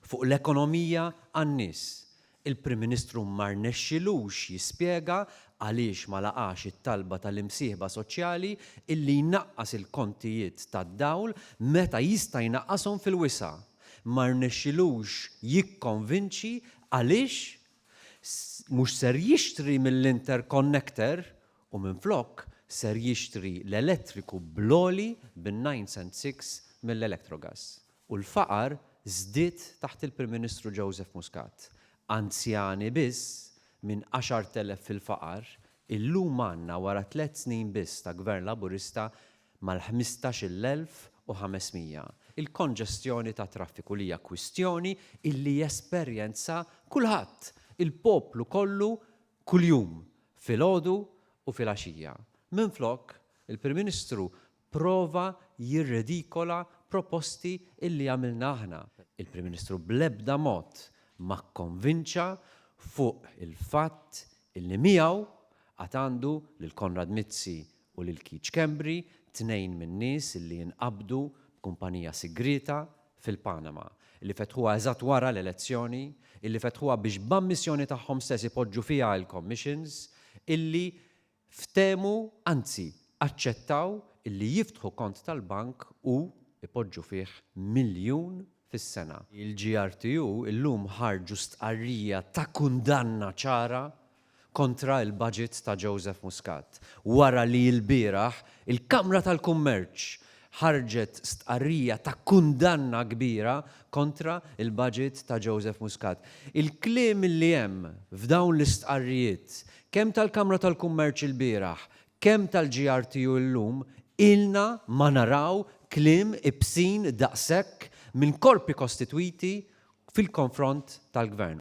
Fuq l-ekonomija għan-nies, il-Prim Ministru ma rnexxilux jispjega għaliex ma laqax it-talba tal-imsieħba soċjali illi jnaqqas il-kontijiet tad-dawl meta jista' jnaqqashom fil-wisa'. Ma rnexxilux jikkonvinċi għaliex mhux ser jixtri mill-interconnector u minflok ser jixtri l-elettriku bl-għoli bin-9.6 mill-Electrogas. U l-faqar żdied taħt il-Prim Ministru Joseph Muscat. Anzjani biss minn 10,000 fil-faqar, illum għandna wara tlett snin biss ta' Gvern Laburista mal-15,500. Il-konġestjoni tat-traffiku li hija kwistjoni illi jesperjenza kulħadd, il-poplu kollu kuljum, filgħodu u filgħaxija. Minflok, il-Prim Ministru prova jirredikola proposti illi għamilna aħna. Il-Prim Ministru bl-ebda mod ma kkonvinċa fuq il-fatt illi miegħu għad għandu lil Konrad Mizzi u lil Keith Schembri, tnejn min-nies illi inqabdu b'kumpanija sigrieta fil-Panama, illi fetħuha eżatt wara l-elezzjoni, illi fetħuha biex b'ammissjoni tagħhom stess ipoġġu fiha il-commissions, illi Ftehmu, anzi, aċċettaw illi jiftħu kont tal-bank u jpoġġu fih miljun fis-sena. Il-GRTU illum ħarġu stqarrija ta' kundanna ċara kontra l-budget ta' Joseph Muscat, wara li lbieraħ il-Kamra tal-Kummerċ ħarġet stqarrija ta' kundanna kbira kontra l-budget ta' Joseph Muscat. Il-kliem li hemm f'dawn l-istqarrijiet, kemm tal-Kamra tal-Kummerċ ilbieraħ, kemm tal-GRTU llum, ilna ma naraw kliem ibsin daqshekk minn korpi kostitwiti fil-konfront tal-Gvern.